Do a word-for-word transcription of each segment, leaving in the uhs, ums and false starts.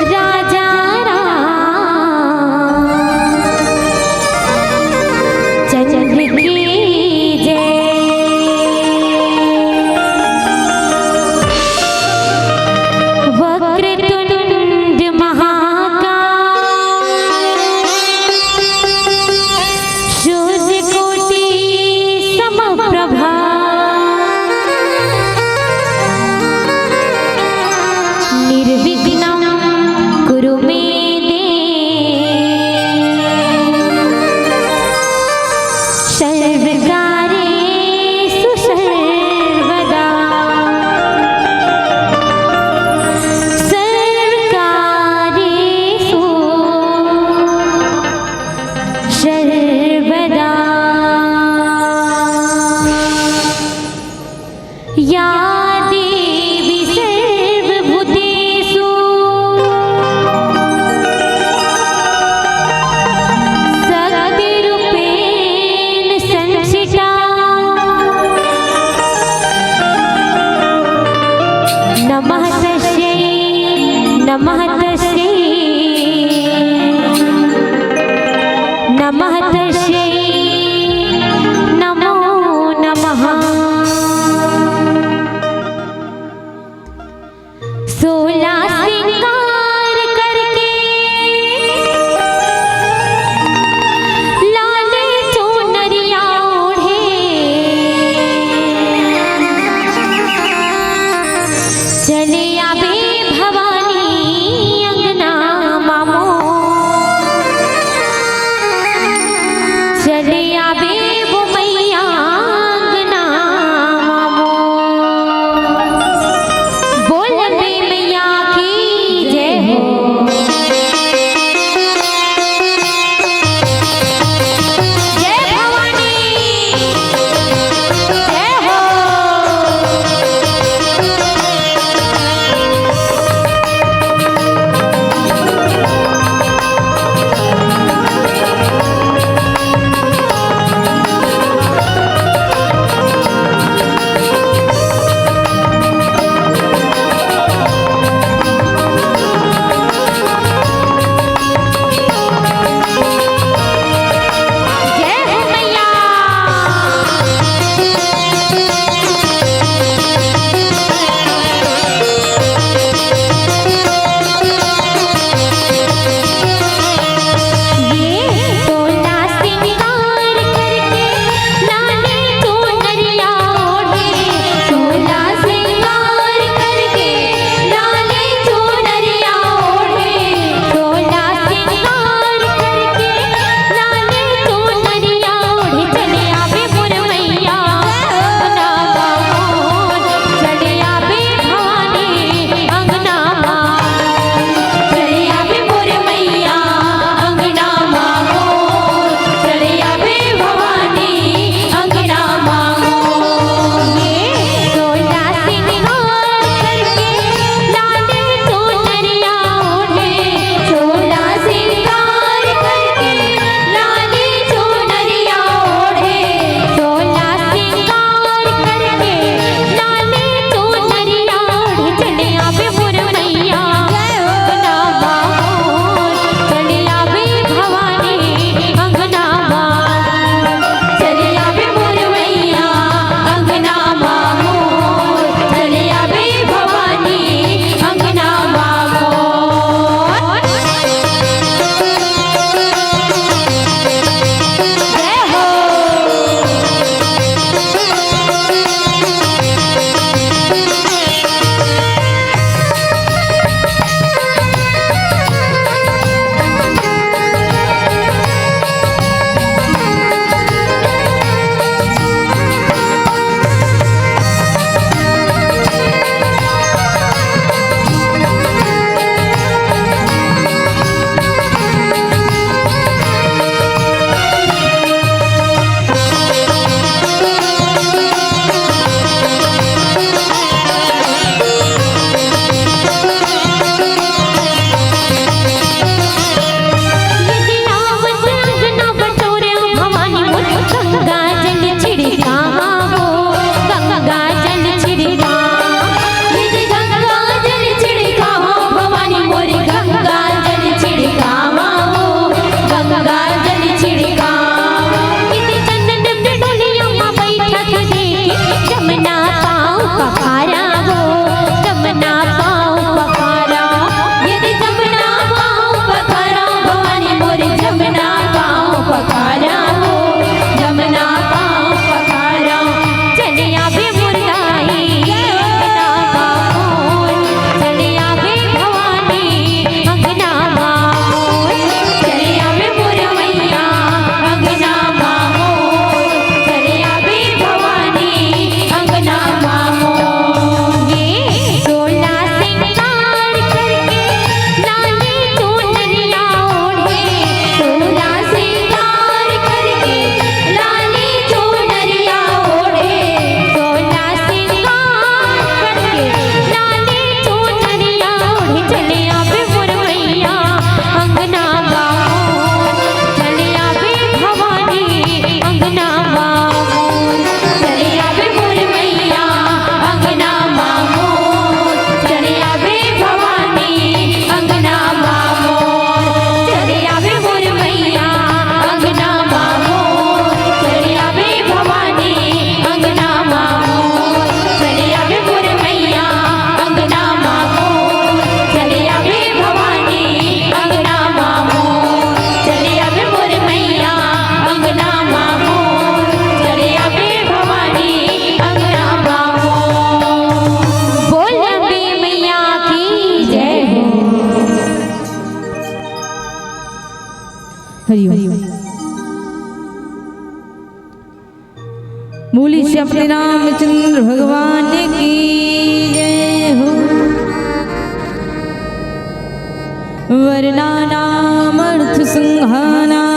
राजा रामचंद्र की जय। वक्रतुंड महाकाय, सूर्यकोटि समप्रभा, निर्विघ्नं कुरु मे देव, सर्वकार्येषु सर्वदा, सर्वकार्येषु सर्वदा। या देवी सर्वभूतेषु शक्तिरूपेण संस्थिता, नमः तस्यै, नमः तस्यै, नमः तस्यै, नमो नमः। सोला श्रृंगार करके लाल चुनरिया ओढ़े, चले आवे भवानी अंगना मामो। हरि ओम। बोलिए श्री रामचंद्र भगवान की जय हो। वर्णानामर्थसंघानां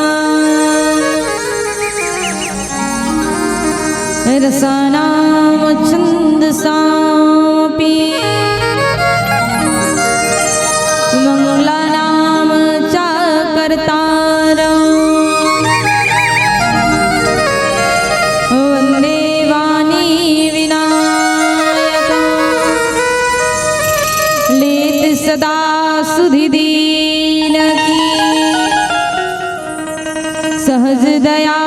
रसानां छन्दसामपि। मङ्गलानां च कर्तारं वन्दे वाणी विनायकम्। लेत सदा सुधि दीन की, सहज दया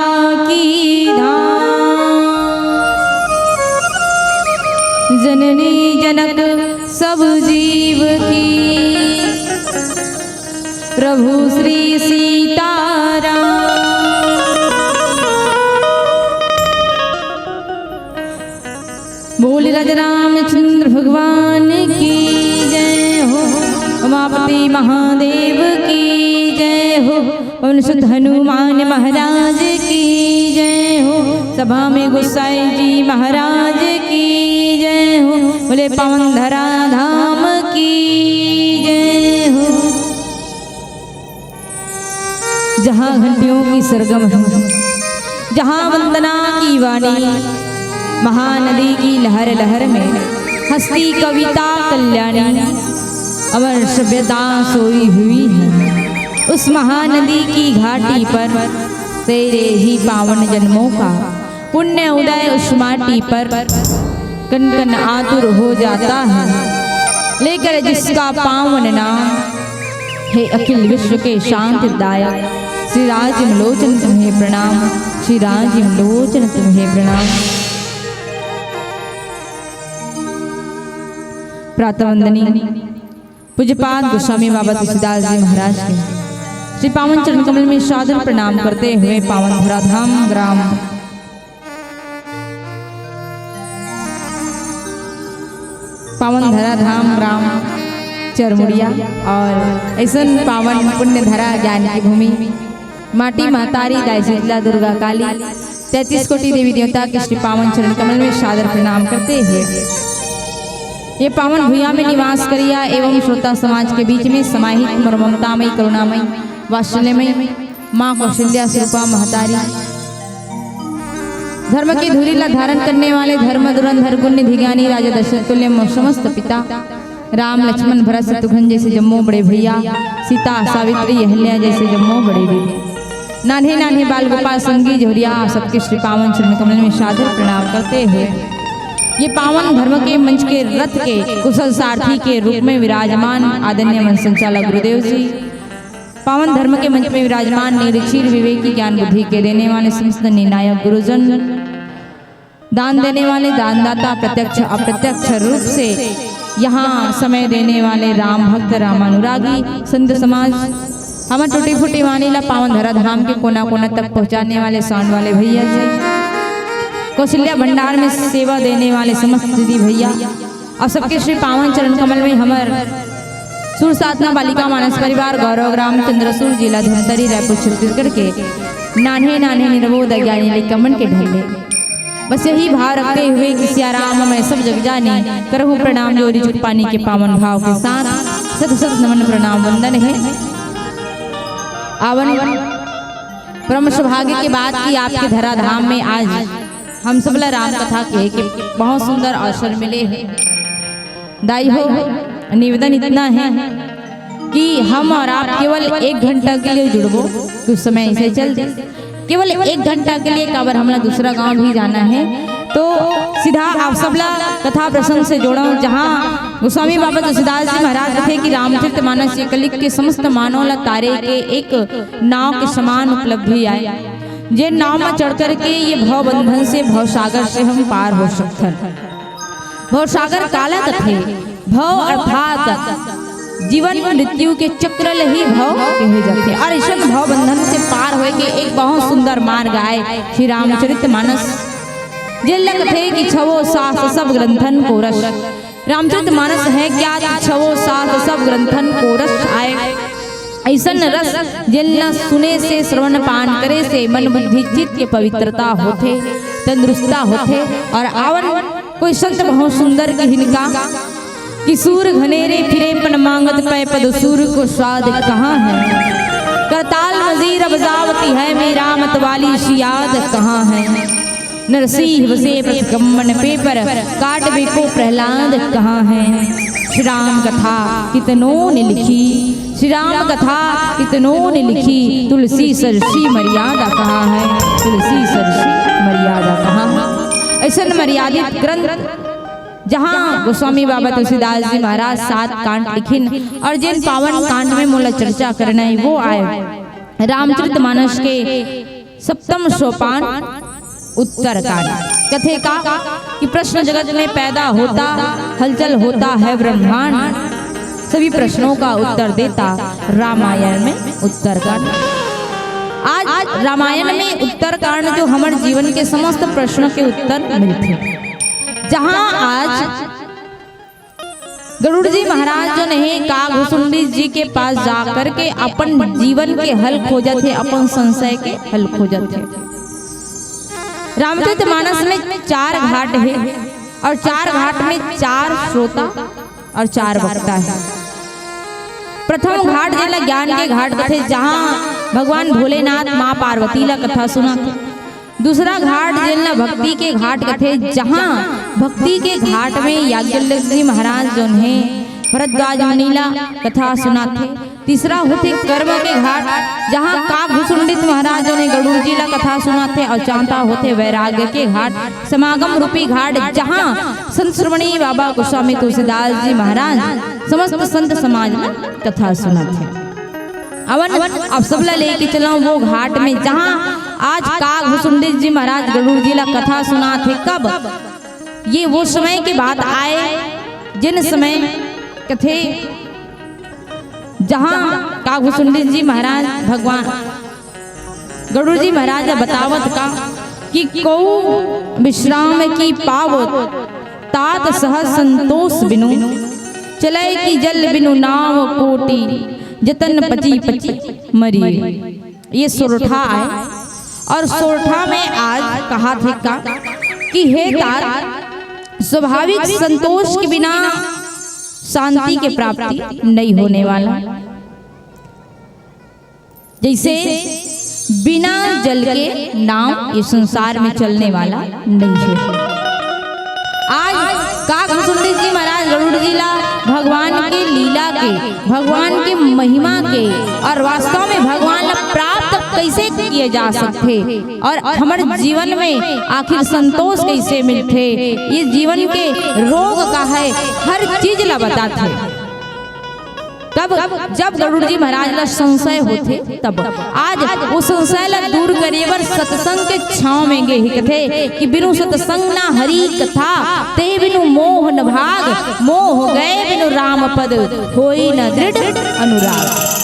की धाम। जननी जनक सब जीव की, प्रभु श्री सीताराम। बोल राजा रामचंद्र भगवान की जय हो, उमापति महादेव की जय हो, पवन सुत हनुमान महाराज की जय हो, सभा में गोसाई जी महाराज की जय हो, बोले पावन धरा धाम की जय हो। जहाँ घंटियों की सरगम है, जहाँ वंदना की वाणी, महानदी की लहर लहर में हंसती कविता कल्याणी, अमर सभ्यता सोई हुई है। उस महानदी की घाटी पर तेरे ही पावन जन्मों का पुण्य उदय उस माटी पर कन कन आतुर हो जाता है, लेकर जिसका पावन नाम। हे अखिल विश्व के शांति दायक, श्री राजीव लोचन तुम्हें प्रणाम, श्री राजीव लोचन तुम्हें प्रणाम। प्रातः वंदनीय पूज्यपाद गोस्वामी बाबा तुलसीदास जी महाराज के श्री पावन चरण कमल में सादर प्रणाम करते हुए पावन धराधाम ग्राम पावन धरा धाम ग्राम चरमुड़िया और ऐसन पावन पुण्य धरा ज्ञान की भूमि माटी महतारी दाई शीतला दुर्गा काली तैंतीस कोटि देवी देवता के श्री पावन चरण कमल में सादर प्रणाम करते हुए ये पावन भुइया में निवास करिया एवं श्रोता समाज के बीच में समाहित मोर ममतामयी करुणामयी वात्सल्यमयी माँ कौशल्या स्वरूपा महतारी, धर्म के धुरी ला धारण करने वाले धर्म धुरंधर गुण निधि ज्ञानी राजा दशरथ तुल्य मोर समस्त पिता, राम लक्ष्मण भरत शत्रुघ्न जैसे जम्मो बड़े भैया, सीता सावित्री अहल्या जैसे जम्मो बड़े दीदी, नान्हे नान्हे बाल गोपाल संगी जोहरिया, सबके श्री पावन चरण कमल में सादर प्रणाम करते हुए ये पावन धर्म के मंच के रथ के कुशल सारथी के रूप में विराजमान आदरणीय मंच संचालक गुरुदेव जी, पावन धर्म के मंच में विराजमान निर्चीर विवेकी ज्ञान बुद्धि के देने वाले समस्त निर्णायक गुरुजन, दान देने वाले दानदाता, प्रत्यक्ष अप्रत्यक्ष रूप से यहाँ समय देने वाले राम भक्त रामानुरागी संत समाज, हमर टूटी फूटी वाणी ला पावन धरा धाम के कोना कोना तक पहुँचाने वाले साउंड वाले भैया जी, कौशल्या भंडार में सेवा देने वाले समस्त दीदी भैया, आप सबके श्री पावन चरण कमल में हमर सुर साधना बालिका मानस परिवार गौरव ग्राम चंद्रसूर जिला धमतरी रायपुर छत्तीसगढ़ के नान्हे नान्हे निरबोध अज्ञानी लइका मन के ढल्ले। बस यही भाव रखते हुए कि सिया राम मैं सब जग जानी, करहु प्रणाम जोरी जुग पानी के पावन भाव के साथ सत सत नमन प्रणाम वंदन है। आवन परम सौभाग्य के बात कि आपके धरा धाम में आज हम सब ला राम कथा के, के बहुत सुंदर अवसर मिले है। दाई हो, निवेदन इतना है कि हम और आप केवल एक घंटा के लिए जुड़बो, कुछ समय ऐसे चल दे, केवल एक घंटा के लिए, काबर हमला दूसरा गांव भी जाना है। तो सीधा आप सबला कथा प्रसंग से जोड़ो, जहाँ गोस्वामी बाबा तुलसीदास जी महाराज थे कि रामचरित मानस ये कलिक के समस्त मानव ला तारे के एक नाव के समान उपलब्धि आए, जे नाव में चढ़ करके ये भव बंधन से, भव सागर से हम पार हो सकथन। भव सागर काला कथे? भव अर्थात जीवन मृत्यु के चक्र ल ही भव कहे जाथे। और अइसन भव बंधन से पार होए के एक बहुत सुंदर मार्ग आए श्री रामचरित मानस, जेला कथे कि छवो शास्त्र सब ग्रंथन को रस। रामचरित मानस है क्या कि छवो शास्त्र सब ग्रंथन को रस आए। अइसन रस जेन ला सुने से, श्रवण पान करे से मन बुद्धि चित्त के पवित्रता होथे, तंदुरुस्ता होथे। और आवन कोई संत बहुत सुंदर किहिन का कि सूर घनेरे फिरे पन मांगत पै पद सूर को स्वाद कहाँ है। करताल मजीर अब जावती है मेरा मतवाली सी याद कहाँ है। नरसिंह वसे प्रतिकम्मन पे पर काटबे को प्रहलाद कहाँ है। श्री राम कथा कितनों ने लिखी, श्री राम कथा कितनों ने लिखी, तुलसी सरसी मर्यादा कहाँ है, तुलसी सरसी मर्यादा कहाँ है। अइसन मर्यादित ग्रंथ जहाँ गोस्वामी बाबा तुलसीदास जी महाराज सात कांड लिखिन और जेन पावन कांड में मोला चर्चा करना है वो आय रामचरित मानस के सप्तम सोपान उत्तरकांड। कथे का कि प्रश्न जगत में पैदा होता, हलचल होता है ब्रह्मांड, सभी प्रश्नों का उत्तर देता रामायण में उत्तरकांड। आज रामायण में उत्तरकांड जो हमर जीवन के समस्त प्रश्नों के उत्तर मिलथे, जहाँ आज गरुड़ जी महाराज जो नहीं काग भुसुंडी जी के पास जा करके अपन जीवन के हल खोजत हे, अपन संशय के हल खोजत हे। रामचरित मानस में चार घाट हे और चार घाट में चार श्रोता और चार वक्ता हे। प्रथम घाट जेला ज्ञान के घाट कथे, जहाँ भगवान भोलेनाथ माँ पार्वती ला कथा सुनाथे। दूसरा घाट जेन ला भक्ति के घाट कथे, जहाँ भक्ति के घाट में याज्ञवल्क्य जी महाराज जोन हे भरद्वाज मुनि ला कथा सुनाथे। तीसरा होथे कर्म के घाट, जहाँ काग भुसुंडित महाराज जोन हे गरुड़ जी ला कथा सुनाथे और चौथा होथे वैराग्य के घाट, समागम रूपी घाट, जहाँ संत शिरोमणि बाबा गोस्वामी तुलसीदास जी महाराज समस्त संत समाज ला कथा सुनाथे। अवन अब सबला लेके चलंव वो घाट में, जहाँ आज काग भुसुंडी जी महाराज गरुड़ जी ला कथा सुनाथे। कब? ये वो समय के बात आय, जेन समय कथे, जहाँ काग भुसुंडी जी महाराज भगवान गरुड़ जी महाराज ला बतावत का कि कोउ विश्राम की पावत, तात सहज संतोष बिनु, चलै की जल बिनु नाव कोटि, जतन पचि पचि मरी। ये सोरठा आय और सोरठा में आज कहाथे का कि हे तात, स्वाभाविक संतोष के बिना शांति के प्राप्ति नहीं होने वाला। जैसे बिना जल के नाव ये संसार में चलने वाला नहीं है। आज काग भुसुंडी जी महाराज गरुड़ जी ला भगवान के लीला के, भगवान के महिमा के और वास्तव में भगवान ला प्राप्त कैसे किए जा सकथे और हमर जीवन में आखिर संतोष कैसे मिलथे, ये जीवन के रोग का है, हर चीज ला बताथे। कब? जब गरुड़ जी महाराज ला संशय होथे तब। आज वो संशय ला दूर करे बर सत्संग के छांव में गे हे। कथे कि बिनु सत्संग ना हरि कथा, ते बिनु मोह न भाग, मोह गए बिनु राम पद, होई न दृढ़ अनुराग।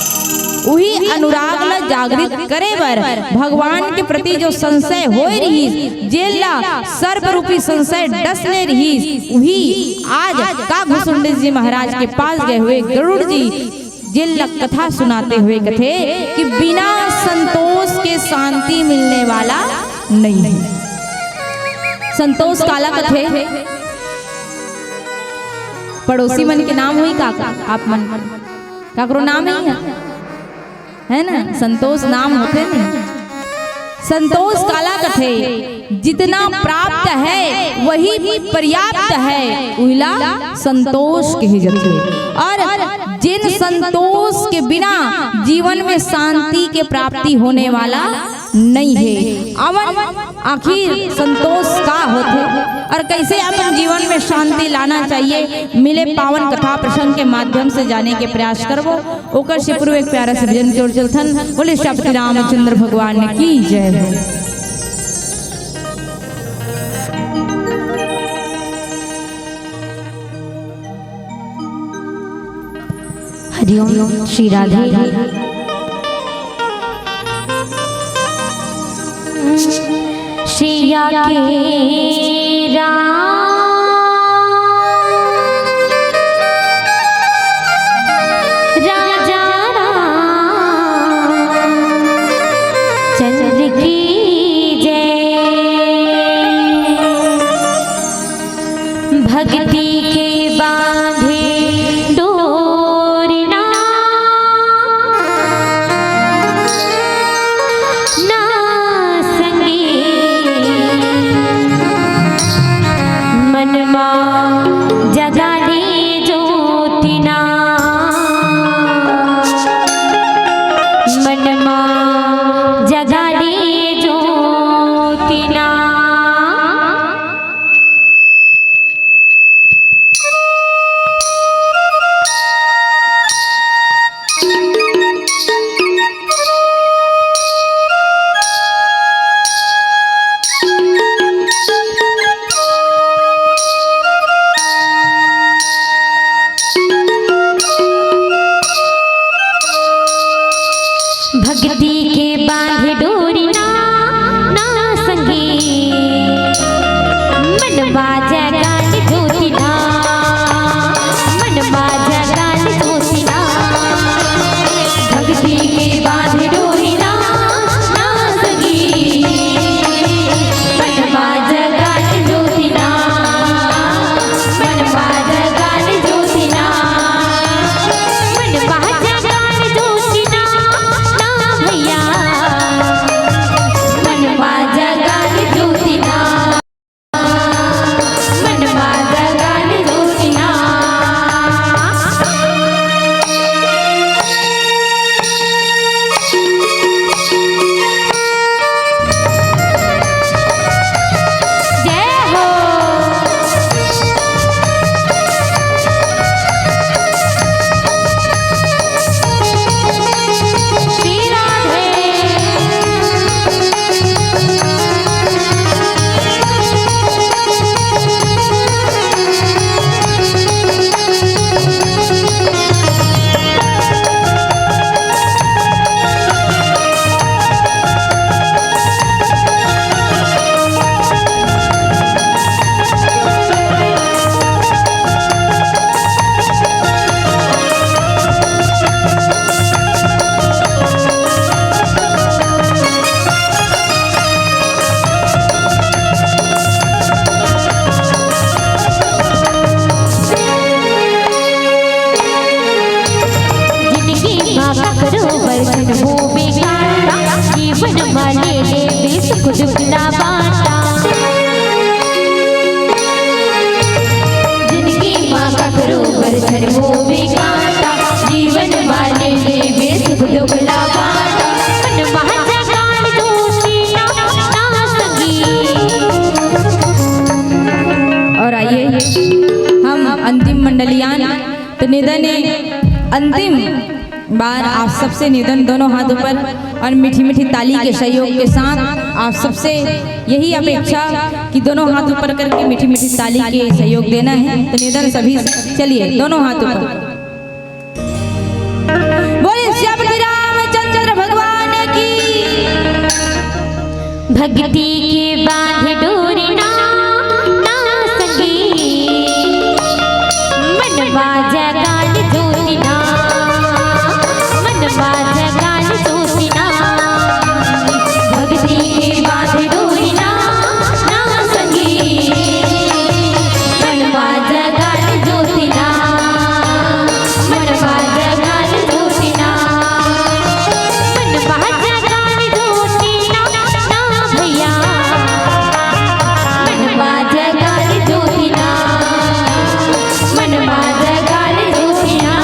उही अनुराग ला जागृत करे बर भगवान के प्रति जो संशय होए रहिस, जेला सर्प रूपी संशय डस ले रहिस, उही आज काग भुसुंडी जी महाराज के पास गए हुए गरुड़ जी जेला कथा सुनाते हुए कथे कि बिना संतोष के शांति मिलने वाला नहीं है। संतोष काला कथे? पड़ोसी मन के नाम होई का, का? आप मन के? काकरो नाम नहीं है, है ना? संतोष नाम होथे नहीं। संतोष काला कथे? जितना प्राप्त है वही पर्याप्त है, उहिला संतोष कहे जाथे। और जिन संतोष के बिना जीवन में शांति के प्राप्ति होने वाला नहीं है। अवन आखिर संतोष का होथे और कैसे अपन जीवन में शांति लाना चाहिए, मिले पावन कथा प्रसंग के माध्यम से जाने के प्रयास करबो। ओकर से पूर्व एक प्यारा से भजन की ओर चलथन। बोले श्रीपति रामचंद्र भगवान की जय हो। हरिओम श्री राधे। श्रेया के राम राजा राम दुख ना बांटा। जिनगी मा ककरो बर झन होवे कांटा, जीवन मा ले लेबे सुख दुख ना बांटा। मन महत्ता काल दोषी ना, ना संगी। और आइए, हम अंतिम मंडलियान तो निधन अंतिम बार आप सबसे निवेदन, दोनों हाथ ऊपर और मीठी मीठी ताली के सहयोग के साथ आप सबसे यही अपेक्षा कि दोनों हाथ ऊपर करके मीठी मीठी ताली के सहयोग देना है। तो निवेदन सभी से, चलिए दोनों हाथ ऊपर। बोलिए श्यामति रामचंद्र भगवान की। भक्ति के बांध डोरी ना, ना संगी। मन बाजा गाल जोती ना, मन बाजा गाल जोती ना। भक्ति के बांध डोरी ना, ना संगी। मन बाजा गाल जोती ना, मन बाजा गाल जोती ना। मन बाजा गाल जोती ना, ना भैया। मन बाजा गाल जोती ना, मन बाजा गाल जोती ना।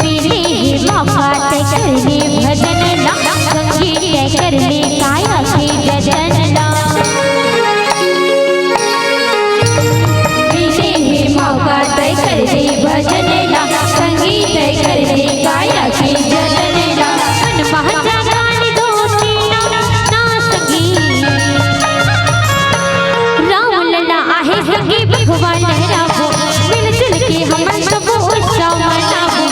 मिले हे मौका तै कर ले भजन ला, संगीत तै कर ले काया के जतन ला। मिले हे मौका तै कर ले भजन ला, संगीत तै कर ले काया के जतन ला। मन महत्ता गाल दोती ना, ना संगी। राम लला आहे संगी भगवान लहराबो, मिलजुल के हमन सबो उत्सव मनाबो।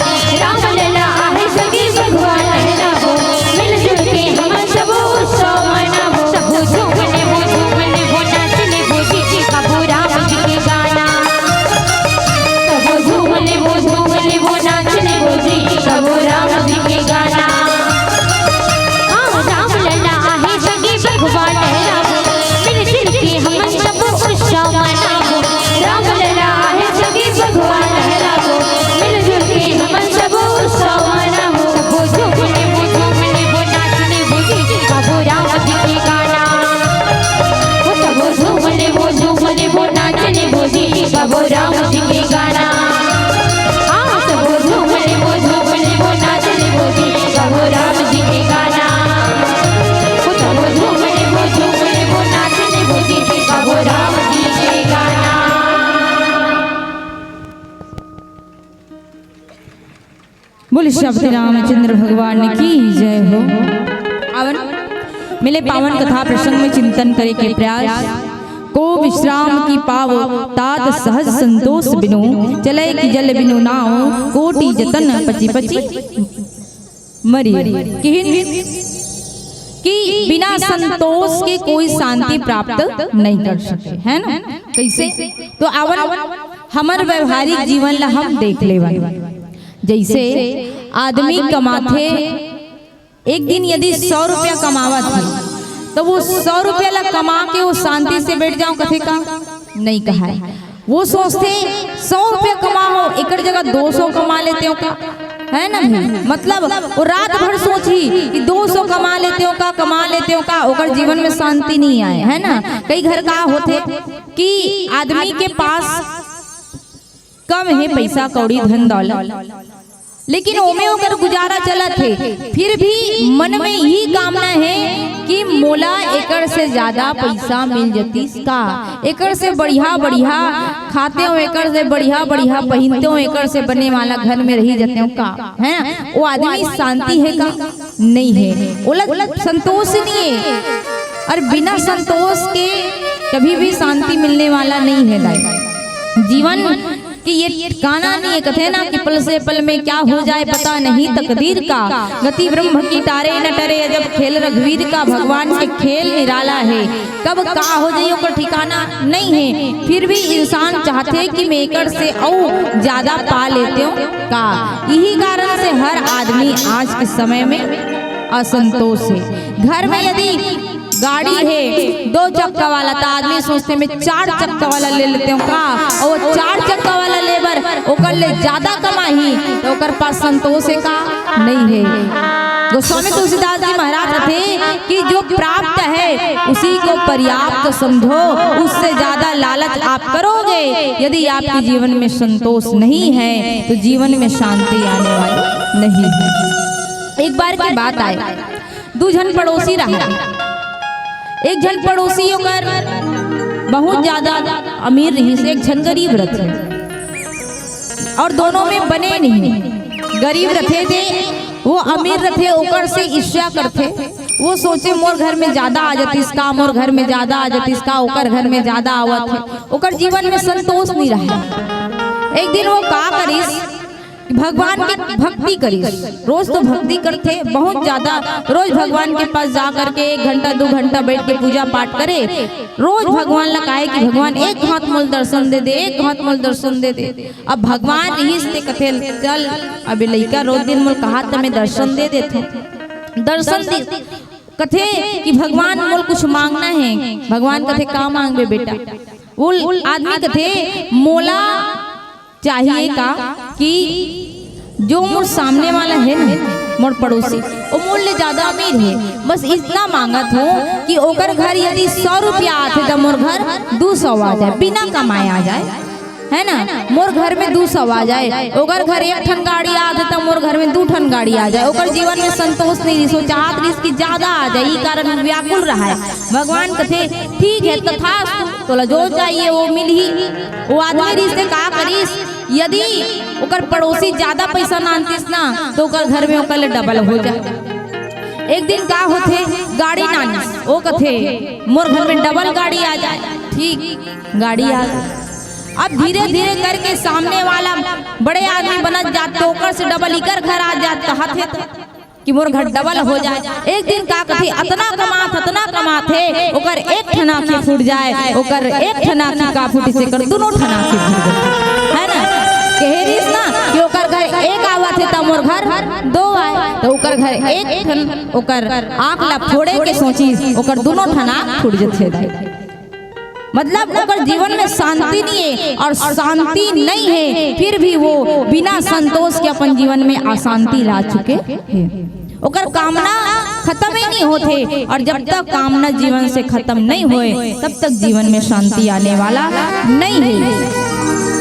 राम लला आहे संगी भगवान लहराबो, मिलजुल के हमन सबो उत्सव मनाबो। सबो झूम लेबो, झूम लेबो, नाच लेबो जी, गाबो राम जी के गाना। सबो झूम लेबो, झूम लेबो, नाच लेबो जी, गाबो राम जी के गाना। हाँ, राम लला आहे संगी भगवान लहराबो, मिलजुल के हमन सबो उत्सव मनाबो। राम लला आहे संगी भगवान लहराबो, मिलजुल के हमन सबो उत्सव मनाबो। सबो झूम लेबो, झूम लेबो, नाच लेबो जी, गाबो राम जी के गाना। ओ सबो झूम लेबो, झूम लेबो, नाच लेबो जी, गाबो राम जी के गाना। हाँ, सबो झूम लेबो, झूम लेबो, नाच लेबो जी, गाबो राम जी के गाना। ओ सबो झूम लेबो, झूम लेबो, नाच लेबो जी, गाबो राम जी के गाना। बोले श्री रामचंद्र भगवान की जय हो। आवन, मिले पावन कथा प्रसंग में चिंतन करे के प्रयास। को विश्राम की पाव तात सहज संतोष बिनु, चले की जल बिनु नाव कोटि जतन पचि पचि मरी। किहिन कि बिना संतोष के कोई शांति प्राप्त नहीं कर सके, है ना? कैसे? तो आवन, हमर व्यवहारिक जीवन ला हम देख लेवन। जैसे आदमी कमाथे, एक दिन यदि सौ रुपया कमावत हे, तो वो सौ रुपया ला कमा के वो शांति से बैठ जाओ, कथे का? नहीं कहाय। वो सोचथे, "सौ रुपया कमाओ, एकर जगह दो सौ कमा लेतेंव का?" है ना भाई? मतलब, वो रात भर सोचही कि दो सौ कमा लेतेंव का, कमा लेतेंव का, ओकर जीवन में शांति नहीं आय, है ना? कई घर का होथे कि आदमी के पास कम हे पैसा कौड़ी धन दौलत, लेकिन ओमे ओकर गुजारा चलत हे। फिर भी मन में यही कामना हे कि मोला एकर से ज्यादा पैसा मिल जतिस का, एकर से बढ़िया बढ़िया खातेंव, एकर से बढ़िया बढ़िया पहिनतेंव, एकर से बने वाला घर में रही जतेंव का, हे ना? वो आदमी शांति हे का? नहीं हे। ओला संतोष नहीं हे, और बिना संतोष के कभी भी शांति मिलने वाला नहीं हे दाई। जीवन कि ये ठिकाना नहीं हे, कथे ना कि पल से पल में क्या हो जाए पता नहीं तकदीर का, गति ब्रह्म की टारे न टरे अजब खेल रघुवीर का। भगवान के खेल निराला हे, कब का हो जाई ओकर ठिकाना नहीं हे। फिर भी इंसान चाहथे कि मैं एकर से अउ ज्यादा पा लेतेंव का। यही कारण से हर आदमी आज के समय में असंतोष हे। घर में यदि गाड़ी हे दो चक्का वाला, त आदमी सोचथे मैं चार चक्का वाला ले लेतेंव का, अउ वो चार चक्का वाला ले बर ओकर ले ज्यादा कमाही, त ओकर पास संतोष हे का? नहीं हे। गोस्वामी तुलसीदास जी महाराज कथे कि जो प्राप्त है उसी को पर्याप्त समझो, उससे ज्यादा लालच आप करोगे, यदि आपके जीवन में संतोष नहीं है तो जीवन में शांति आने वाली नहीं है। एक बार की बात आए, दू झन पड़ोसी रहा। एक झन पड़ोसी ओकर बहुत ज्यादा अमीर रहिस, एक झन गरीब रथे। और दोनों में बने नहीं। गरीब रथे ते वो अमीर रथे, ओकर से ईर्ष्या करथे। वो सोचे मोर घर में ज्यादा आ जातिस का, मोर घर में ज्यादा आ जातिस का, ओकर घर में ज्यादा आवत हे। ओकर जीवन में संतोष नहीं रहा। एक दिन वो का करिस, भगवान के भक्ति करिस। रोज तो भक्ति करथे, बहुत ज्यादा, रोज भगवान के पास जा करके एक घंटा दू घंटा बैठ के पूजा पाठ करे। रोज भगवान ला कहे कि भगवान एक हाथ मोल दर्शन दे दे, एक हाथ मोल दर्शन दे दे। अब भगवान रहिस ते कथे चल, अबे लइका रोज दिन मोल कहा त मैं दर्शन दे देथों, दर्शन दे। कथे कि भगवान मोल कुछ मांगना हे। भगवान कथे का मांगबे बेटा? वो आदमी कथे मोला चाहिए का कि जो मोर सामने वाला हे ना, मोर पड़ोसी, वो मोर ले ज्यादा अमीर हे, बस इतना मांगत हों कि ओकर घर यदि सौ रुपया आथे त मोर घर दू सौ आ जाए, बिना कमाए आ जाए, हे ना? मोर घर में दू सौ आ जाए, ओकर घर एक ठन गाड़ी आथे त मोर घर में दू ठन गाड़ी आ जाए। ओकर जीवन में संतोष नहीं रहिस, वो चाहत रहिस कि ज्यादा आ जाए, ई कारण व्याकुल रहा हे। भगवान कथे ठीक हे, तथास्तु, तोला जो चाहिए वो मिलही। वो आदमी रहिस ते का करिस, यदि ओकर पड़ोसी ज्यादा पैसा ना आनतिस ना, त ओकर घर में ओकर ले डबल हो जाए। एक दिन का होथे, गाड़ी ना आनिस, वो कथे मोर घर में डबल गाड़ी आ जाए। ठीक, गाड़ी आ गई। अब धीरे धीरे करके सामने वाला बड़े आदमी बनत जात, त ओकर से डबल इकर घर आ जात, कहत हे त कि मोर घर डबल हो जाए। एक दिन का कथे, अतना कमात, अतना कमात हे, ओकर एक ठन आँखी फूट जाए, ओकर एक ठन आँखी का फूटिस, एकर दुनों ठन आँखी फूट जाए, हे ना? कहे रहिस ना कि ओकर घर एक आवत हे त मोर घर दो आए, त ओकर घर एक ठन, ओकर आँख ला फोड़े के सोचिस, ओकर दुनों ठन आँख फूट जथे। मतलब ओकर जीवन में शांति नहीं हे, और शांति नहीं हे, फिर भी वो बिना संतोष के अपन जीवन में अशांति ला चुके हे। ओकर कामना खतम ही नहीं होथे, और जब तक कामना जीवन से खतम नहीं होए, तब तक जीवन में शांति आने वाला नहीं हे।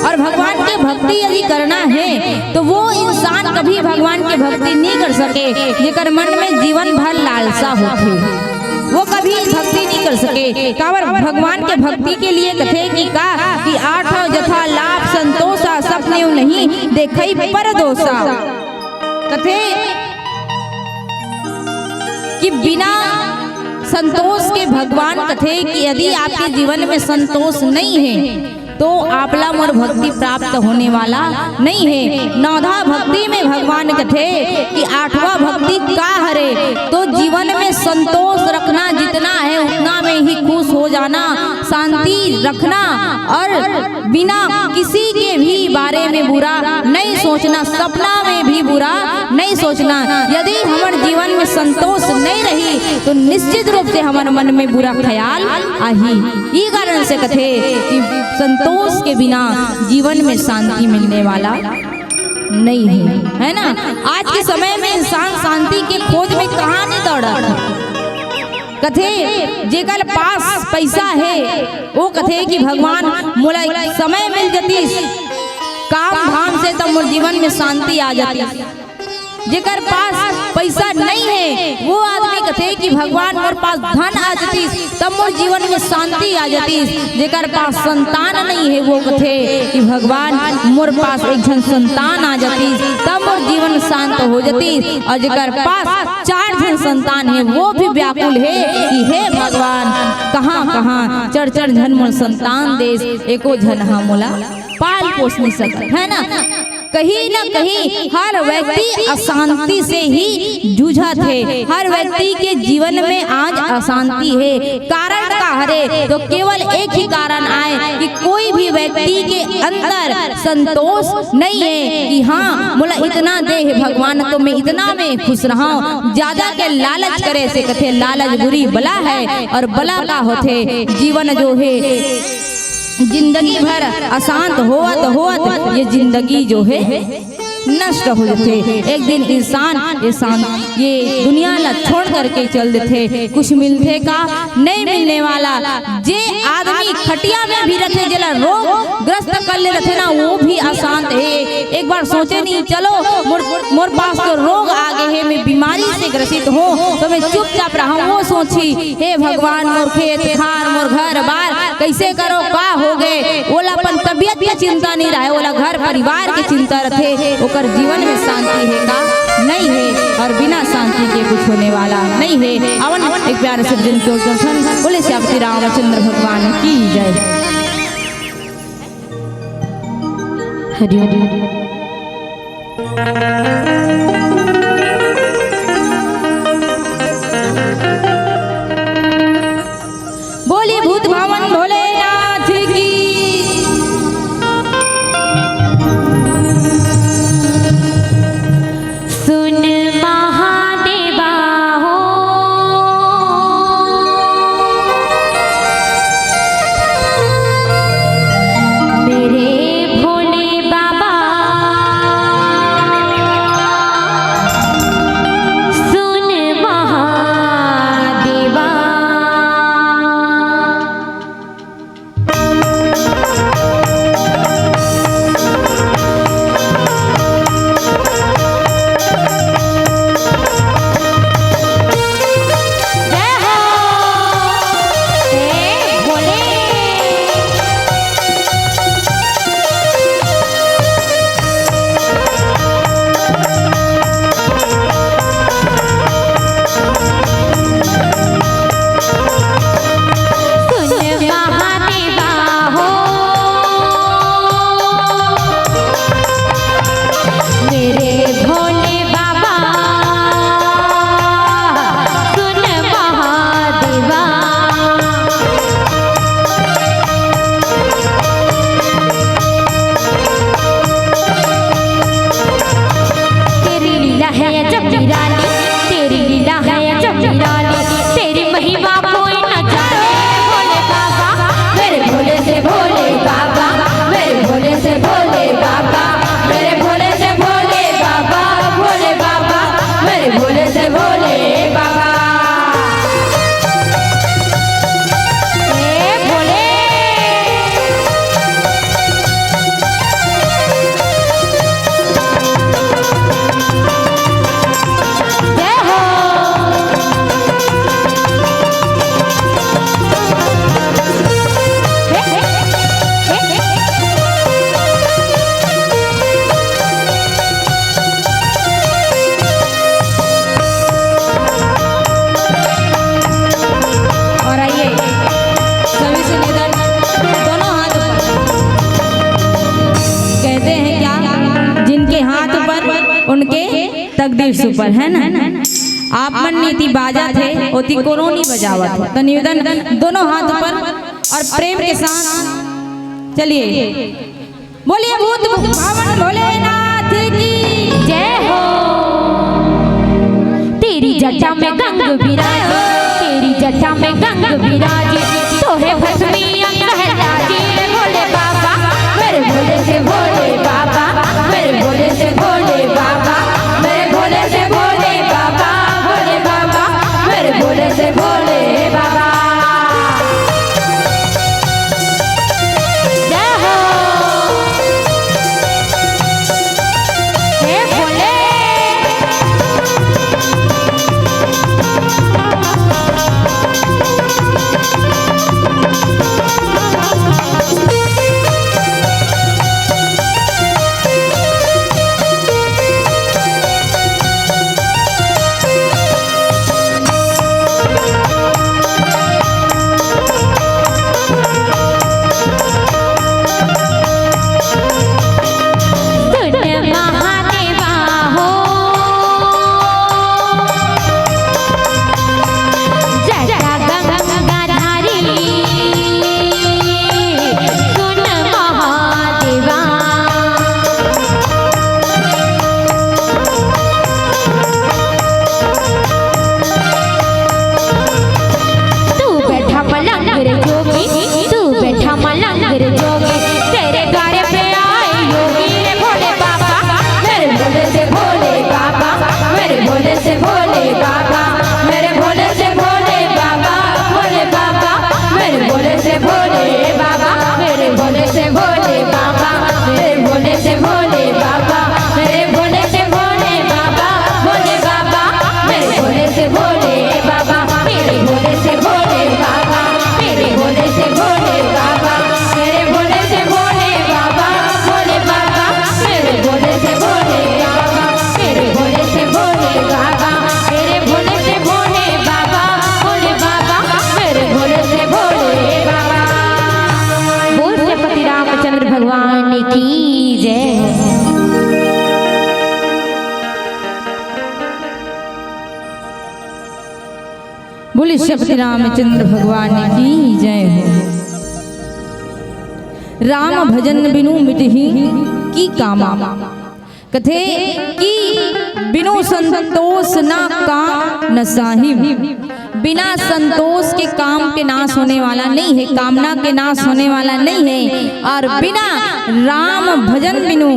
और भगवान के भक्ति यदि करना हे, त वो इंसान कभी भगवान के भक्ति नहीं कर सके, जेकर मन में जीवन भर लालसा होथे। वो कभी भक्ति नहीं कर सके। काबर भगवान के भक्ति के लिए कथे कि का, कि आठ जथा लाभ संतोषा, सब नेव नहीं देखई परदोषा। कथे कि बिना संतोष के, भगवान कथे कि यदि आपके जीवन में संतोष नहीं हे, तो आपला मोर भक्ति प्राप्त होने वाला नहीं हे। नौधा भक्ति में भगवान कथे कि आठवां भक्ति का हरे, तो जीवन में संतोष रखना, जितना है उतना में ही खुश हो जाना, शांति रखना, और बिना किसी के भी बारे में बुरा नहीं सोचना, सपना में भी बुरा नहीं सोचना। यदि हमर जीवन में संतोष नहीं रही, तो निश्चित रूप से हमर मन में बुरा ख्याल आही। ई कारण से कथे कि संतोष के बिना जीवन में शांति मिलने वाला नहीं हे, हे ना? आज के समय में इंसान शांति के खोज में कहाँ नहीं दौड़त हे। कथे, जेकर पास पैसा हे, वो कथे कि भगवान, मोला समय मिल जतिस, से तब मोर जीवन में शांति आ जातिस। जेकर पास पैसा नहीं है, वो आदमी कथे कि भगवान, मोर पास धन आ जातिस, तब मोर जीवन में शांति आ जातिस। जेकर पास संतान नहीं है, वो कथे कि भगवान, मोर पास एक झन संतान आ जातिस, तब मोर जीवन शांत हो जातिस। और जेकर पास चार झन संतान है, वो भी व्याकुल है कि हे भगवान, कहाँ कहाँ चार चार झन मोर संतान देस, एको झन हा मोला पाल पोस नहीं सकत, है ना? कहीं ना कहीं हर व्यक्ति अशांति से ही जूझत हे। हर व्यक्ति के जीवन में आज अशांति हे। कारण का हरे? तो केवल एक ही कारण आय कि कोई भी व्यक्ति के अंदर संतोष नहीं हे कि हाँ, मोला इतना दे हे भगवान, तो मैं इतना में खुश रहूं। ज्यादा के लालच करे से कथे, लालच बुरी बला हे। और बला का होथे? जीवन जो हे, जिंदगी भर अशांत होवत होवत ये जिंदगी जो हे नष्ट हो जाथे। एक दिन इंसान ये शांत, ये दुनिया ला छोड़ करके चल देथे। कुछ मिलथे का? नहीं मिलने वाला। जे आदमी खटिया में भी रथे, जेला रोग ग्रस्त कर ले रथे ना, वो भी अशांत हे। एक बार सोचे नहीं, चलो मोर, मोर पास तो रोग आ गे हे, मैं बीमारी से ग्रसित हूँ, तो मैं चुपचाप रहूँ। वो सोची, हे भगवान, मोर खेत खार, मोर घर बार कैसे करो, का हो गे? ओला अपन तबियत के चिंता नहीं रहे, ओला घर परिवार के चिंता रथे। ओकर जीवन में शांति हे का? नहीं हे। और बिना शांति के कुछ होने वाला नहीं हे। आवन एक प्यारे से भजन की ओर चलथन। बोले सियापति रामचंद्र भगवान की जय। हरि हरि। बोलिए भूत भावन भोलेनाथ की। सुन महादेवा हो, मेरे भोले बाबा, सुन महादेवा। जय हो। हे भोले। सुन महादेवा हो, मेरे भोले बाबा, सुन महादेवा। तेरी लीला है अजब निराली, तेरी लीला है अजब निराली, तेरी महिमा कोई न जाने। भोले बाबा, मेरे भोले से भोले बाबा, मेरे भोले से भोले बाबा, मेरे भोले से भोले बाबा, भोले बाबा, मेरे भोले से भोले बाबा। ए भोले। जय हो। और आइए, सभी से निवेदन, दोनों हाथ ऊपर। कहते हैं क्या, जिनके हाथ ऊपर उनके तकदीर सुपर, है ना? आप मन नीति बाजा थे, ओती कोनो नहीं बजावत है। तो निवेदन, दोनों हाथ ऊपर और प्रेम के साथ चलिए। बोलिए भूत भावन भोलेनाथ की जय हो। तेरी जटा में गंग विराज, तेरी जटा में गंग विराज, तो है भस्मी अंग है लाज। भोले बाबा, मेरे भोले से भोले बाबा, मेरे भोले से भोले बाबा, मेरे भोले से भोले बाबा, भोले बाबा, मेरे भोले से भोले बाबा। जय हो। की जय। बोले श्रीपति रामचंद्र भगवान की जय हो। राम भजन बिनु मिटही की कामा। कथे कि बिनु संतोष ना काम न साहिब। बिना संतोष के काम के नाश होने वाला नहीं है, कामना के नाश होने वाला नहीं है। और बिना राम भजन बिनु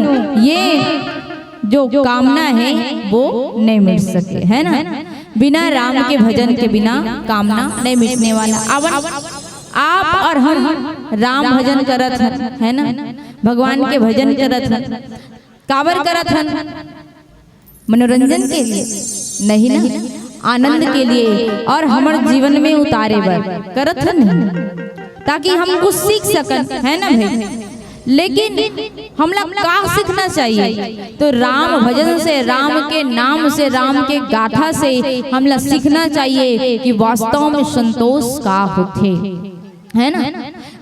ये जो कामना है वो नहीं मिट सके, है ना। बिना राम के भजन के बिना कामना नहीं मिटने वाला। अब आप और हम राम भजन करत हन, है ना, भगवान के भजन करत हन। काबर करत हन? मनोरंजन के लिए नहीं ना, आनंद के लिए और हमर जीवन में उतारे बर करत हन, ताकि हम कुछ सीख सकन, है ना भाई। लेकिन हमला का सीखना चाहिए? तो राम भजन से, राम के नाम से, राम के गाथा से हमला सीखना चाहिए कि वास्तव में संतोष का होथे। है ना?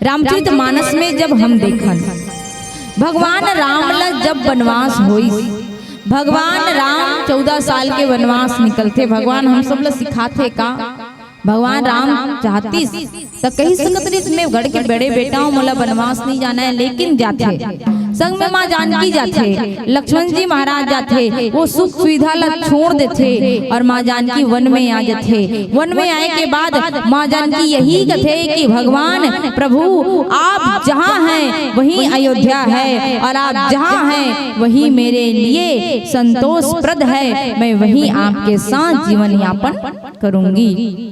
रामचरित मानस में जब हम देखन, भगवान राम ला जब वनवास होइस, भगवान राम चौदह साल के वनवास निकलथे। भगवान हम सब ला सिखाथे का? भगवान राम चाहतिस त कहि सकत रिहिस, "मैं गढ़ के बड़े बेटा हूँ, मोला वनवास नहीं जाना है," लेकिन जाथे। संग में माँ जानकी जाथे, लक्ष्मण जी महाराज जाथे, वो सुख सुविधा ला छोड़ देथे और माँ जानकी वन में आ जाथे। वन में आए के बाद माँ जानकी यही कथे कि भगवान प्रभु, आप जहाँ हैं वहीं अयोध्या है और आप जहाँ हैं वहीं मेरे लिए संतोषप्रद है। मैं वहीं आपके साथ जीवन यापन करूंगी,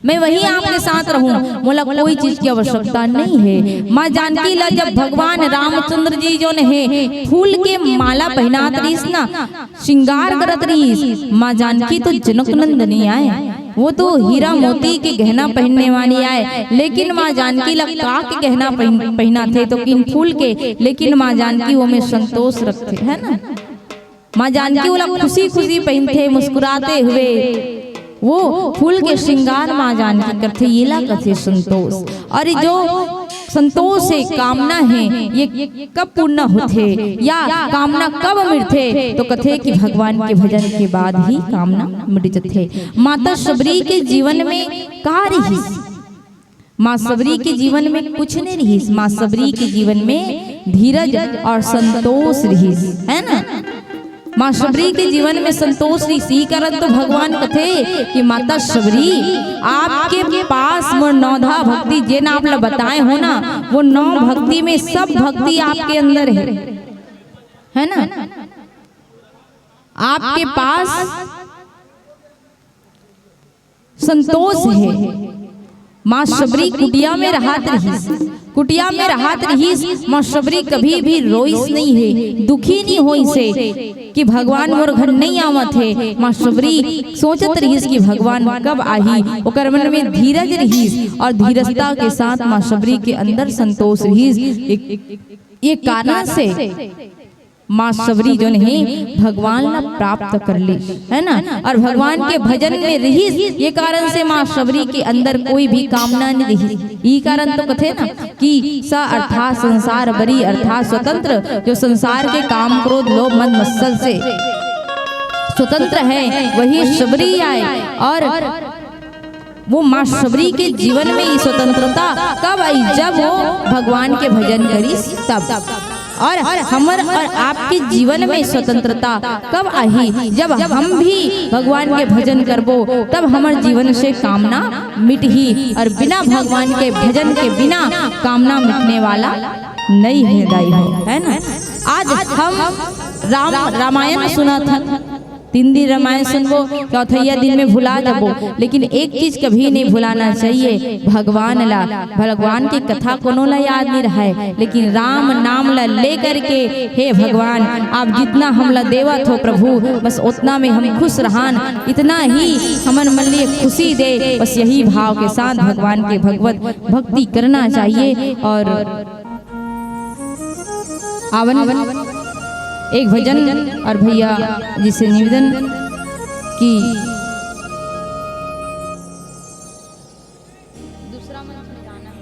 मैं वहीं आपके साथ रहूं, मोला कोई चीज की आवश्यकता नहीं है। माँ जानकी ला जब भगवान रामचंद्र जी जोन हे फूल के माला पहनात रहिस ना, श्रृंगार करत रहिस, माँ जानकी तो जनक नंदनी आय, वो तो हीरा मोती के गहना पहनने वाली आय, लेकिन माँ जानकी ला का के गहना पहन, पहनाथे तो किन फूल के, लेकिन माँ जानकी वो में संतोष रखथे, है ना। माँ जानकी ओला खुशी खुशी पहनथे, मुस्कुराते हुए वो फूल के श्रृंगार माँ जानकी करथे, येला कथे संतोष। और ये जो संतोष है, कामना है, ये कब पूर्ण होथे या कामना कब मिटथे? तो कथे कि भगवान के भजन के बाद ही कामना मिट जथे। माता शबरी के जीवन में का रिहिस? माँ शबरी के जीवन में कुछ नहीं रिहिस। माँ शबरी के जीवन में धीरज और संतोष रिहिस, है ना। माँ शबरी के जीवन में संतोष रिहिस, ई कारण तो भगवान कथे कि माता शबरी, आपके पास मोर नौधा भक्ति, जेन आप ला बताए हो ना, वो नौ भक्ति में सब भक्ति आपके अंदर है, है ना। आपके पास संतोष है। माँ शबरी कुटिया में रहत रिहिस, कुटिया में रहत रिहिस। माँ शबरी कभी भी रोइस नहीं है, दुखी नहीं होइस है कि भगवान मोर घर नहीं आवत है। माँ शबरी सोचत रिहिस कि भगवान कब आही। ओकर मन में धीरज रिहिस और धीरजता के साथ माँ शबरी के अंदर संतोष रिहिस। एक, ये कारण से माँ शबरी जोन हे भगवान ला प्राप्त कर ली, है ना। और भगवान के भजन में रिहिस, ये कारण से माँ शबरी के अंदर कोई भी कामना नहीं रिहिस। ई कारण तो कथे ना कि स अर्थात संसार बरी अर्थात स्वतंत्र, जो संसार के काम क्रोध लोभ मद मत्सर से स्वतंत्र है, वही शबरी आय। और वो माँ शबरी के जीवन में ये स्वतंत्रता कब आई? जब वो भगवान के भजन करिस तब। और हमर और आपके जीवन में स्वतंत्रता कब आही? जब हम भी भगवान के भजन करबो, तब हमर जीवन से कामना मिटही। और बिना भगवान के भजन के बिना कामना मिटने वाला नहीं है, दाई हो, है ना। आज हम राम रामायण सुनत हन, तीन दिन रामायण सुनबो, चौथैया दिन में भुला जाबो, लेकिन एक चीज कभी नहीं भुलाना चाहिए, भगवान ला। भगवान के कथा कोनो ला याद नहीं रहय, लेकिन राम नाम ला ले करके, हे भगवान, आप जितना हमला देवत हो प्रभु, बस उतना में हम खुश रहन, इतना ही हमन मन लिए खुशी दे, बस यही भाव के साथ भगवान के भगवत भक्ति करना चाहिए। और आवन एक भजन और भैया जी से निवेदन कि दूसरा मंच में जाना है।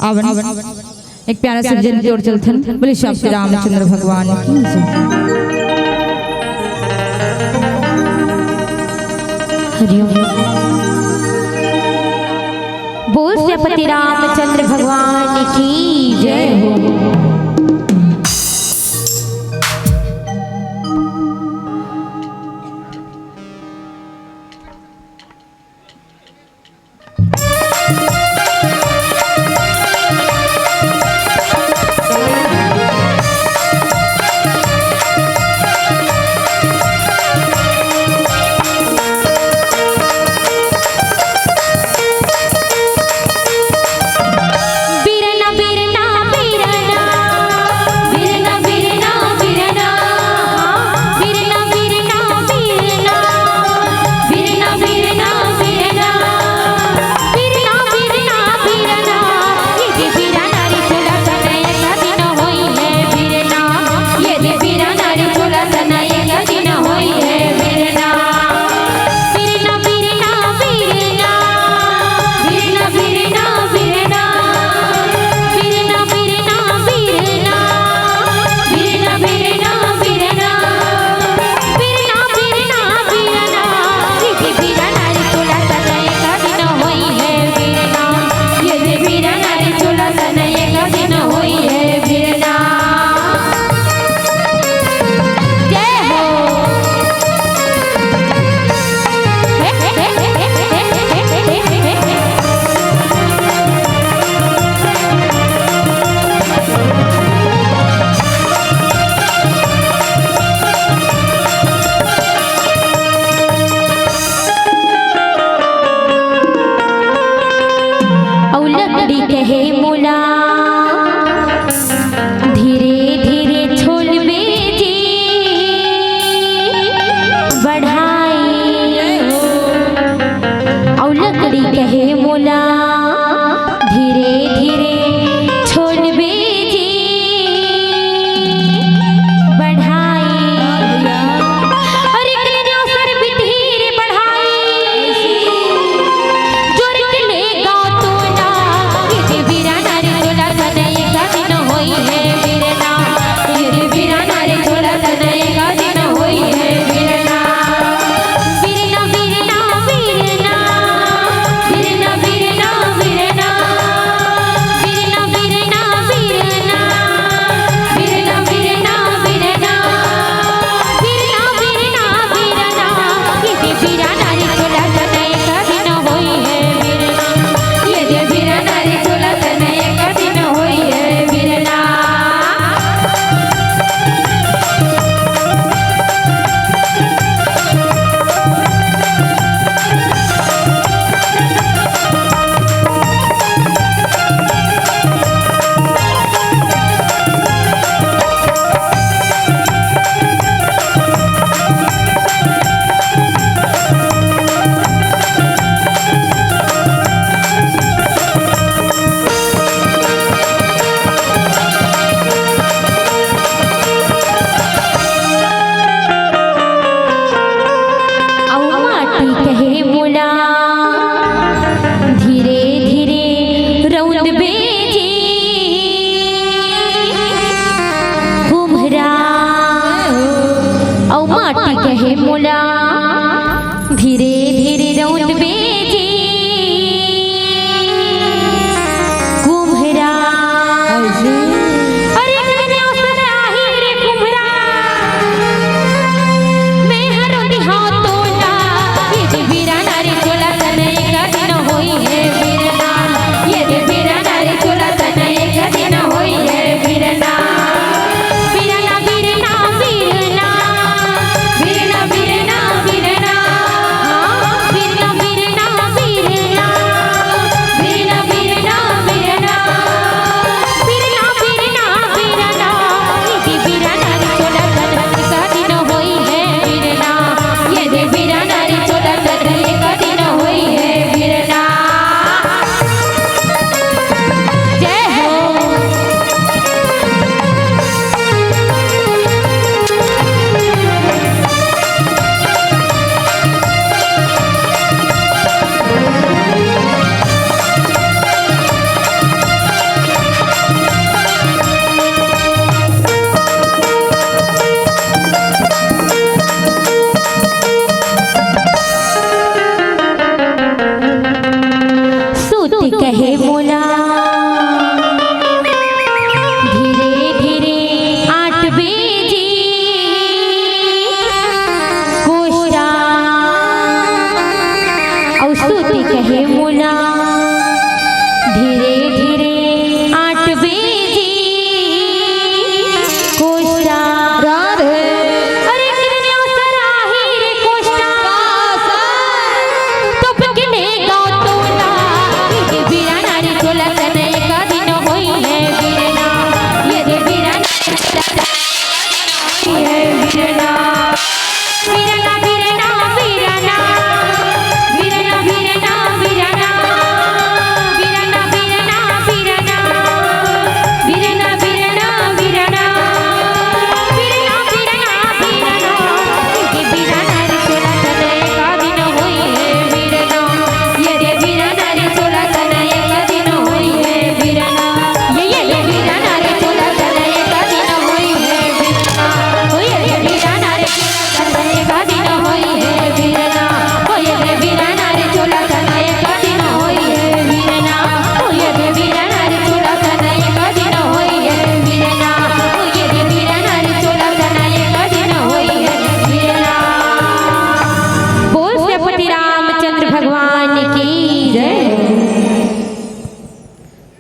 आवन, एक प्यारा सा भजन जोड़ चलथन। बोले श्री रामचंद्र भगवान की जय। हरिओम। बोल श्रीपति रामचंद्र भगवान की जय हो।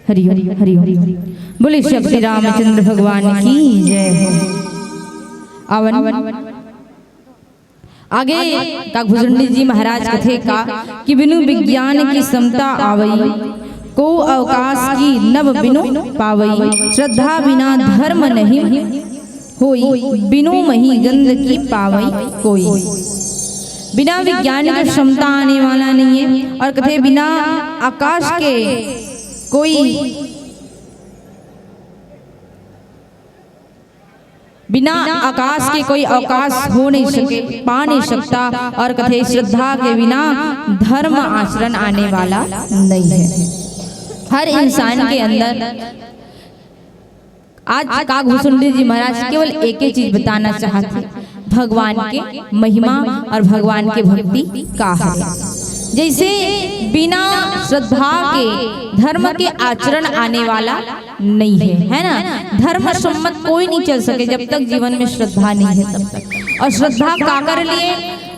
हरिओम, हरिओम। बोले शक्ति रामचंद्र भगवान की जय हो। आवन आगे काकभुजंडी जी महाराज कथे का कि बिनु विज्ञान की समता आवई, को अवकाश की नव बिनु पावई, श्रद्धा बिना धर्म नहीं होई, बिनु मही गंध की पावई कोई। बिना विज्ञान के क्षमता आने वाला नहीं है, और कथे बिना आकाश के कोई, बिना आकाश के कोई अवकाश हो नहीं सके, पा नहीं सकता, और कथे श्रद्धा के बिना धर्म आचरण आने वाला नहीं है। हर इंसान के अंदर आज काकभुजंडी जी महाराज केवल एक ही चीज बताना चाहत हे, भगवान के महिमा और भगवान के भक्ति का है। जैसे बिना श्रद्धा के धर्म के आचरण आने वाला नहीं है, है ना? धर्म सम्मत कोई नहीं चल सके जब तक जीवन में श्रद्धा नहीं है तब तक। और श्रद्धा काकर लिए?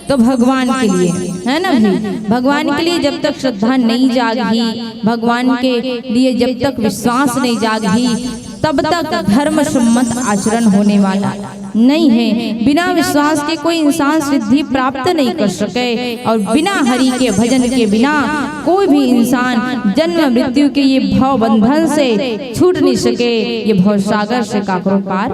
तो भगवान के लिए, है ना भाई? भगवान के लिए जब तक श्रद्धा नहीं जागही, भगवान के लिए जब तक विश्वास नहीं जागही, तब तक धर्म सम्मत आचरण होने वाला नहीं है। बिना विश्वास के कोई इंसान सिद्धि प्राप्त नहीं कर सके, और बिना हरि के भजन के बिना कोई भी इंसान जन्म मृत्यु के ये भव बंधन से छूट नहीं सके, ये भव सागर से काकरो पार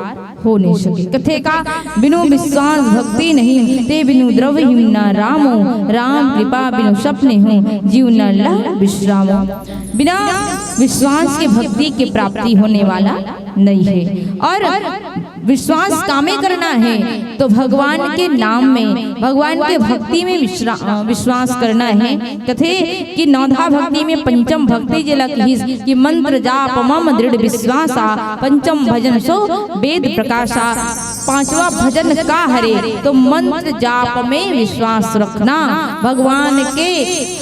हो नहीं सके। कथे का बिनु विश्वास भक्ति नहीं, ते बिनु द्रव्य हिम ना रामो, राम कृपा बिनु सपने हूँ, जीव न लह विश्रामो। बिना विश्वास के भक्ति के प्राप्ति होने वाला नहीं है। और विश्वास कामे करना है तो भगवान के नाम में, भगवान के भक्ति में विश्रा-, अ, विश्वास करना है। कथे कि नौधा भक्ति में पंचम भक्ति जेला कहिस कि मंत्र जाप मम दृढ़ विश्वासा, पंचम भजन सो वेद प्रकाशा। पांचवा भजन का हरे? तो मंत्र जाप में विश्वास रखना, भगवान के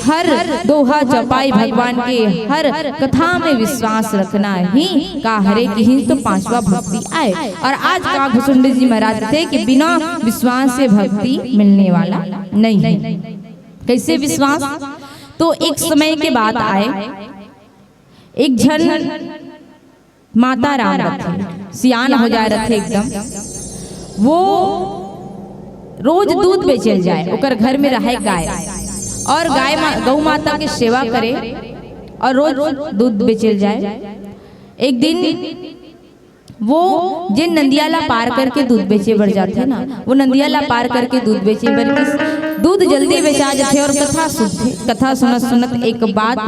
हर दोहा चौपाई, भगवान के हर कथा में विश्वास रखना ही का हरे, किहिस तो पांचवा भक्ति आय। और आज काकभुजंडी जी महाराज कथे कि बिना विश्वास से भक्ति मिलने वाला नहीं है। कैसे विश्वास? तो एक समय के बात आय, एक झन माता राम रथे, सियान हो जाए रथे एकदम। वो रोज दूध बेचे ल जाए, ओकर घर में रहे गाय, और गाय मा-, गौ माता के सेवा करे और रोज दूध बेचे ल जाए। एक दिन वो जेन नंदिया ला पार करके दूध बेचे बर जाथे ना, वो नंदिया ला पार करके दूध बेचे बर गिस। दूध जल्दी बेचा जथे और कथा सुनथे। कथा सुनत सुनत एक बात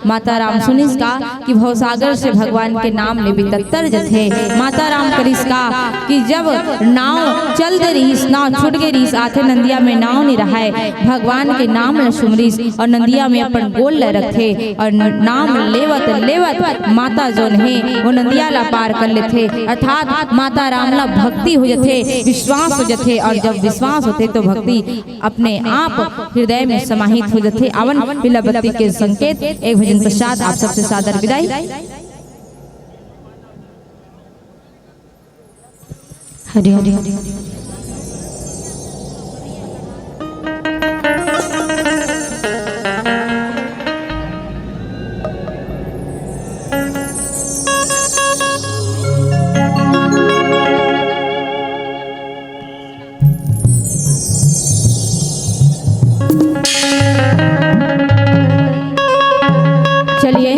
माता राम सुनिस का कि भवसागर से भगवान के नाम ले बितत्तर जथे। माता राम करिस का कि जब नाव चल दे रहिस, नाव छूट गे रहिस, आथे नंदिया में नाव नहीं रहाय, भगवान के नाम ल सुमरिस और नंदिया में अपन गोल ल रखथे और नाम लेवत लेवत माता जोन हे वो नंदिया ला पार कर लेथे। अर्थात माता राम ला भक्ति हो जथे, विश्वास हो जथे, और जब विश्वास होथे तो भक्ति अपने आप हृदय में समाहित हो जथे। आवन पीला बत्ती के संकेत, एक भजन पश्चात आप सबसे सादर विदाई। हरिओम। चलिए,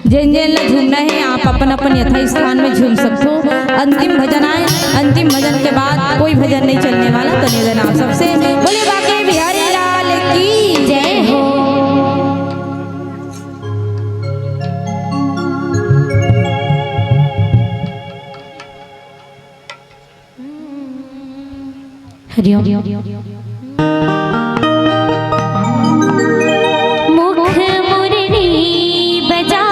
जेन जेन ला झूमना है, आप अपन अपन यथा स्थान में झूम सकते हो। अंतिम भजन आए, अंतिम भजन के बाद कोई भजन नहीं चलने वाला। तो निवेदन आप सबसे, बोले बांके बिहारी लाल की जय हो। हरिओम। मुख मुरली बजा,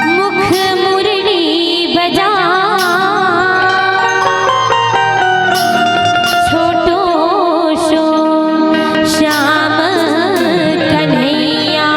मुख मुरली बजा, छोटो सो श्याम कन्हैया।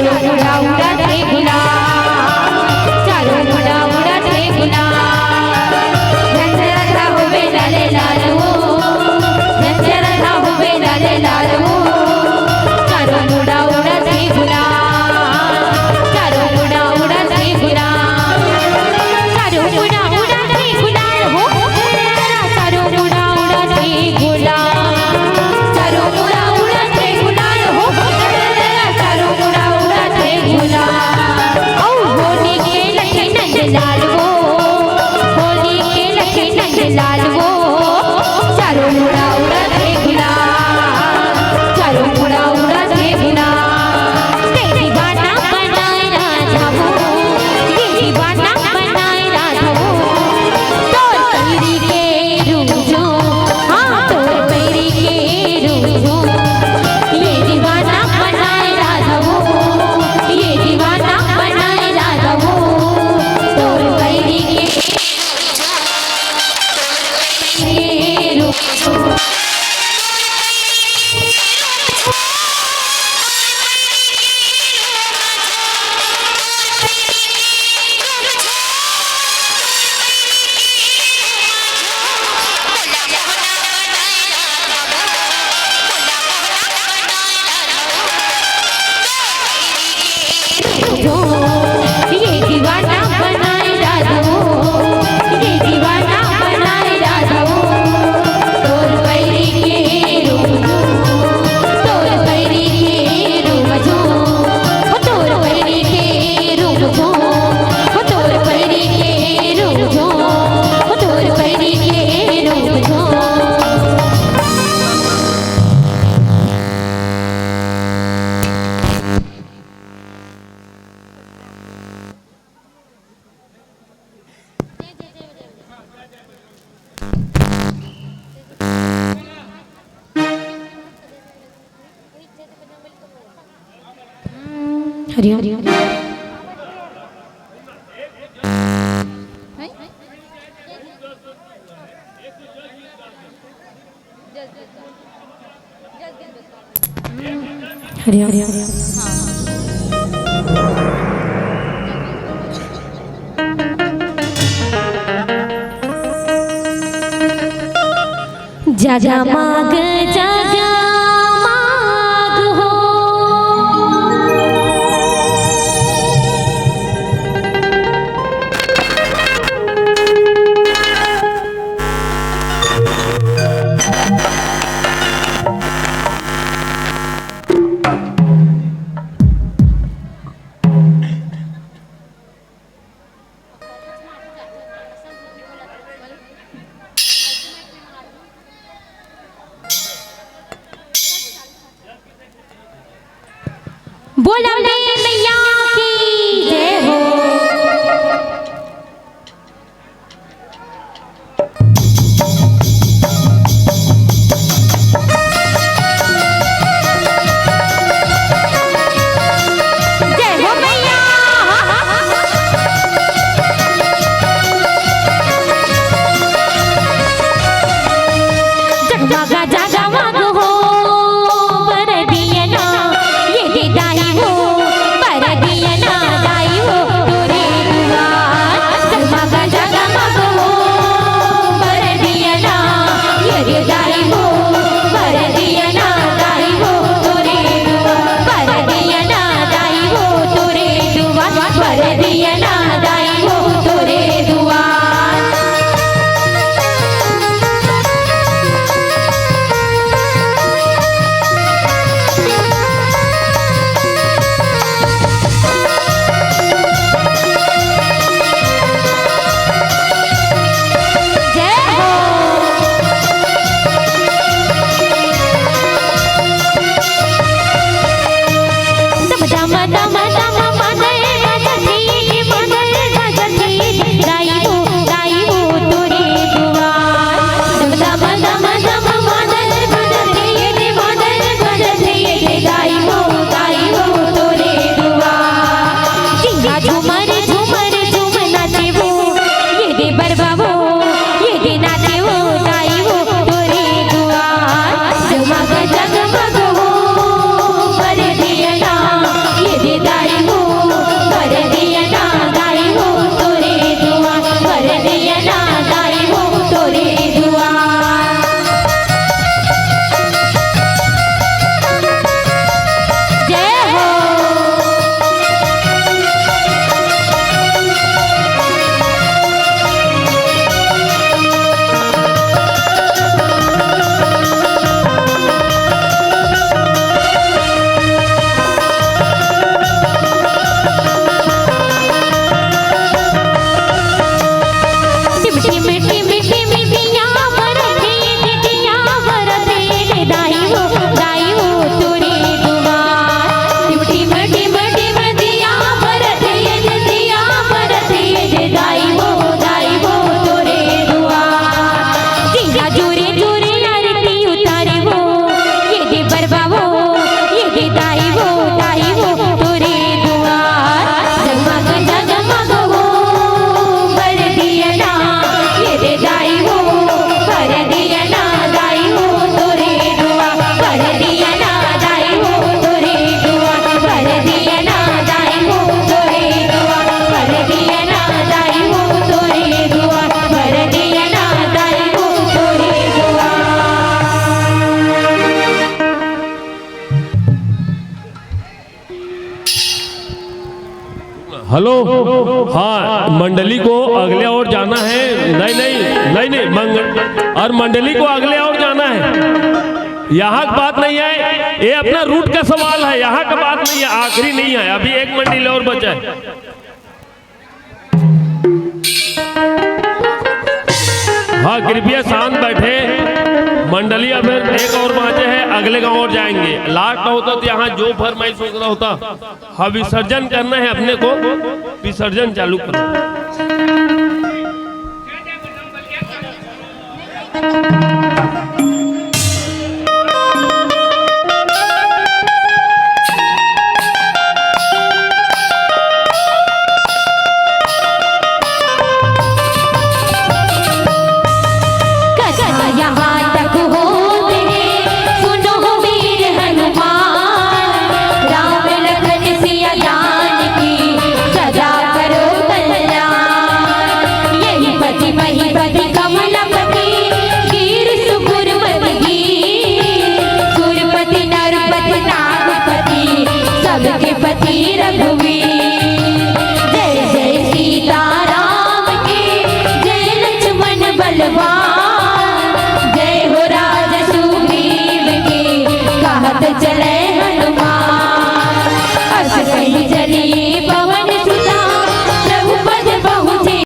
मुड़ा उड़त हे गुलाल, चारों मुड़ा उड़त हे गुलाल। झंझरत होवे लाले लाल हो, झंझरत होवे लाले लाल हो। चारों मुड़ा उड़त हे गुलाल, चारों मुड़ा उड़त हे गुलाल। चारों मुड़ा उड़त हे गुलाल हो, चारों मुड़ा उड़त हे गुलाल। चारों मुड़ा उड़त हे गुलाल हो, चारों मुड़ा उड़त हे गुलाल। ओ होली खेलत हे नंदलाल वो, होली खेलत हे नंदलाल वो। चारों मुड़ा उड़त हे गुलाल, चारों मुड़ा उड़त हे गुलाल। तेरी बाना बनाए राधा वो, तेरी बाना बनाए राधा वो। तोर पैरी के रूप जो, हाँ, तोर पैरी के रूप जो। ये दीवाना बनाए राधा वो, ये दीवाना बनाए राधा वो। तोर पैरी के, के रूप जो। ये दीवाना बनाए राधा वो, ये दीवाना बनाए राधा वो। तोर पैरी के रूप जो, तोर पैरी के रूप जो, ओ तोर पैरी के रूप जो, ओ तोर पैरी के रूप जो, ओ तोर पैरी के रूप जो। हरिओम। हरिओम। जगमग जगमग हो। हेलो। हाँ, मंडली को अगले ओर जाना है। नहीं, नहीं, नहीं, नहीं, मंग-, और मंडली को अगले ओर जाना है। यहाँ की बात नहीं है, ये अपना रूट का सवाल है, यहाँ का बात नहीं है, आखिरी नहीं है, अभी एक मंडली और बचा है। हाँ, कृपया शांत बैठे। मंडली अब एक और बाँचे है, अगले गाँव और जाएंगे। लास्ट होता तो यहाँ जो फरमाइश वगैरह होता, हाँ, विसर्जन करना है अपने को, विसर्जन चालू करो।